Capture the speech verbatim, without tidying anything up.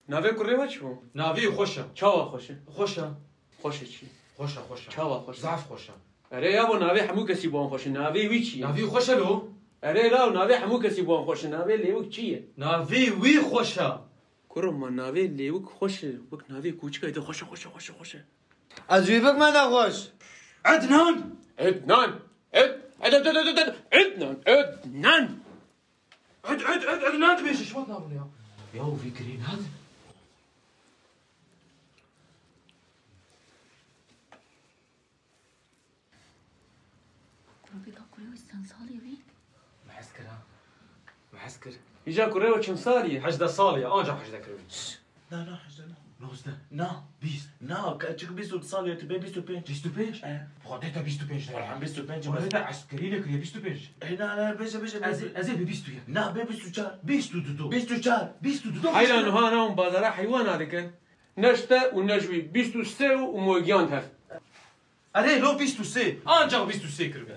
Navê kurê we çi bû? Navê xweş e. Çawa xweş e? Xweş e. Xweş e çi? Xweş e, xweş e. Çawa xweş e? Zaf xweş e. Erê yabo, navê hemû kesî bo wan xweş e. Navê wî çi ye? Navê xweş e lo. Erê law, navê hemû kesî bo wan xweş e. Navê lêwik çi ye? Navê wî xweş e. Kuro ma navê lêwik xweş e. Wek navê kûçika de xweş e, xweş e, xweş e, xweş e. Ez wî bikme nexweş. Ednan! Ednan! Ed-, ed-, ed-, ed-, ed-, ed-, Ednan! Ednan! Ed, ed, ed, Ednan dibêje, şima nabin ya. Ya vî girê nadin. Kurabê ka kurê wî çend salî wî? Mehez kir ha. Mehez kir. Îca kurê we çend salî ye? Hejdeh salî ye, anca hejdeh kiribî. Na, na, hejdeh na. Nozdeh. Na. Bîst. Na, ka-, çik bîst û du salî ye, tu bê bîst û pênc. Bîst û pênc? E. Xwedê te bîst û pênc de. Welham bîst û pênc. Xwedê te eskerî lê kiriye bîst û pênc. E, na, na, bêje, bêje, bêje. Ez ê, ez ê bê bîst û yek. Na, bê bîst û çar. Bîst û du. Bîst û çar. Bîst û du. Heyran ha na hûn bazara heywana dikin. Ne ji te û ne ji wî. Bîst û sê û mogiyan hev. Erê, lo bîst û sê. Ancak bîst û sê kiribî.